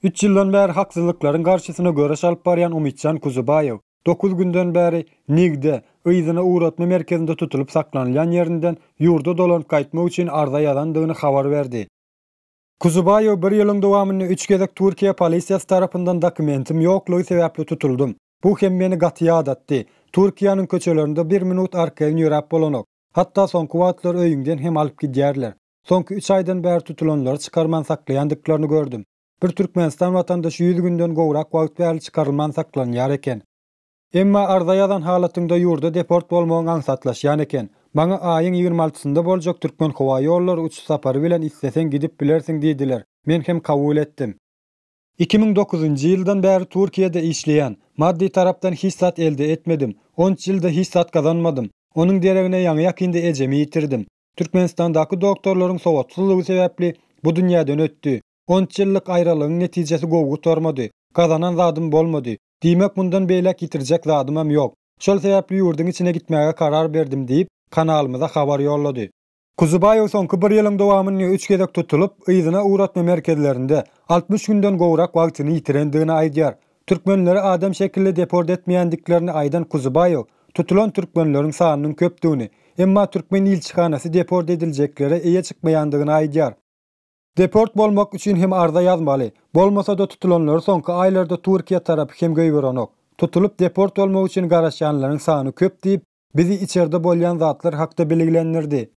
Üç ýyldan bäri haksyzlyklaryň garşysyna göreş alyp barýan Umytjan Kuzubaýew dokuz günden bäri Nigde, yzyna ugratma merkezinde tutulyp saklanylýan ýerinden ýurda dolanyp gaýtmak üçin arza ýazandygyny habar berdi. Kuzubaýew bir ýylyň dowamynda üç gezek Türkiýe polisiýasy tarapyndan dokumentim ýoklugy sebäpli tutuldym. Bu hem meni gaty ýadatdy. Türkiýäniň köçelerinde bir minut arkaýyn ýöräp bolanok. Hatda soňky wagtlar öýüňden hem alyp gidýärler. Soňky üç aýdan bäri tutulanlary çykarman saklaýandyklaryny gördüm. Bir Türkmenistan watandaşy 100 günden gowrak wagt bäri çykarylman saklanýar eken. Emma arza ýazan halatyňda ýurda deport bolmagyň aňsatlaşýan eken. Maňa aýyň 26-synda boljak Türkmenhowaýollary uçuş sapary bilen isleseň gidip bilersiň diýdiler. Men hem kabul etdim. 2009-njy ýyldan bäri Türkiýede işleýän. Maddy tarapdan hiç zat elde etmedim. 13 ýylda hiç zat gazanmadym. Onuň deregine ýaňy-ýakynda ejemi ýitirdim. Türkmenistandaky doktorlaryň sowatsyzlygy sebäpli bu dünýäden ötdi. 13 ýyllyk aýralygyň netijesi gowy gutarmady. Gazanan zadym bolmady. Diýmek mundan beýläk ýitirjek zadymam ýok. Şol sebäpli ýurduň içine gitmäge karar berdim diýip, kanalymyza habar ýollady. Kuzubaýew soňky bir ýylyň dowamynda üç gezek tutulyp, yzyna ugratma merkezlerinde 60 günden gowrak wagtyny ýitirendigini aýdýar. Türkmenleri adam şekilli deport etmeýändiklerini aýdan Kuzubaýew tutulan türkmenleriň sanynyň köpdügini, emma türkmen ilçihanasy deport ediljeklere eýe çykmaýandygyny aýdýar. Deport bolmak üçin hem arza ýazmaly, bolmasa-da tutulanlary soňky aýlarda Türkiýe tarapy hem goýberenok. Tutulyp deport bolmak üçin garaşýanlaryň sany köp diýip, bizi içerde bolýan zatlar hakda bilgilendirdi.